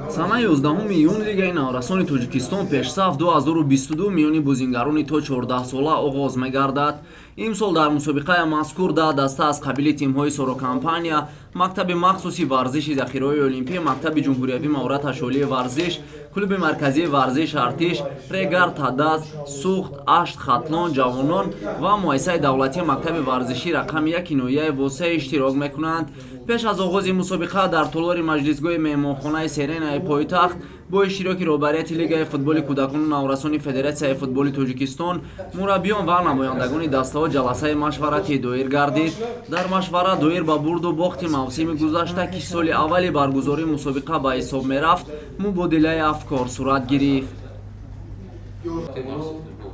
Санаи 11 июн Лигаи наврасони Тоҷикистон «Пешсаф» 2022 миёни бозингарони то 14 сола оғоз мегардад. Имсол дар мусобиқаи мазкур 10 даста аз қабили тимҳои Сорокомпания, мактаби махсуси варзиши захираҳои олимпӣ, мактаби ҷумҳуриявии маҳорати ашолии варзиш, клуби марказии варзиш Артиш, Регар Тадаз, Суғд, Ашт, Хатлон, Ҷавонон ва муассисаи давлатии мактаби варзишӣ рақами 1 ноҳияи Восеъ иштирок мекунанд. Пеш аз оғози мусобиқа дар толори маҷлисгоҳи меҳмонхонаи Серенаи пойтахт бо иштироки роҳбарияти Лигаи футболи кӯдакону наврасони Федератсияи футболи Тоҷикистон, мураббиён ва намояндагони дастаҳо ҷаласаи машваратӣ доир гардид. Дар машварат доир ба бурду бохти мавсими гузашта, ки соли аввали баргузории мусобиқа ба ҳисоб мерафт, мубодилаи афкор сурат гирифт.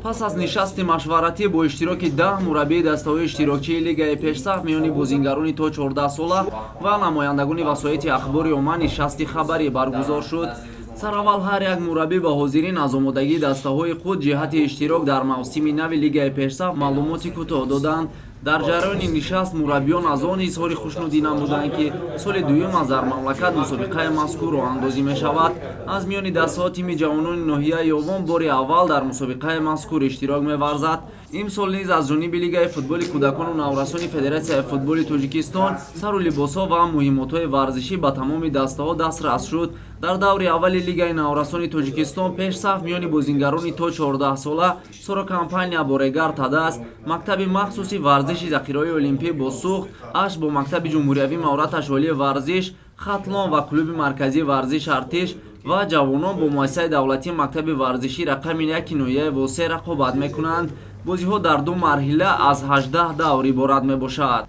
Пас аз нишасти машваратӣ бо иштироки 10 мураббии дастаҳои иштирокчии Лигаи пешсаф миёни бозингарони то 14 сола ва намояндагони васоити ахбори омма нишасти хабарӣ баргузор шуд. Сараввал ҳар як мураббӣ ба ҳозирин аз омодагии дастаҳои худ ҷиҳати иштирок дар мавсими нави Лигаи пешсаф маълумоти кӯтоҳ доданд. Дар ҷараёни нишаст мураббиён аз он изҳори хушнудӣ намуданд, ки соли дуюм аст дар мамлакат мусобиқаи мазкур роҳандозӣ мешавад. Аз миёни дастаҳо тими ҷавонони ноҳияи Ёвон бори аввал дар мусобиқаи мазкур иштирок меварзад. Имсол низ аз ҷониби Лигаи футболи кӯдакону наврасони Федератсияи футболи Тоҷикистон сару либосҳо ва муҳиммотҳои варзишӣ ба тамоми дастаҳо дастрас шуд. Дар даври аввали Лигаи наврасони Тоҷикистон пешсаф миёни бозингарони то 14 сола Сорокомпания бо Регар Тадаз, мактаби махсуси варзиши захираҳои олимпӣ бо Суғд, Ашт бо мактаби ҷумҳуриявии маҳорати ашолии варзиш, Хатлон ва клуби марказии варзиш Артиш ва Ҷавонон бо муассисаи давлатии мактаби варзишӣ рақами 1 ноҳияи Восеъ рақобат мекунанд. Бозиҳо дар ду марҳила аз 18 давр иборат мебошад.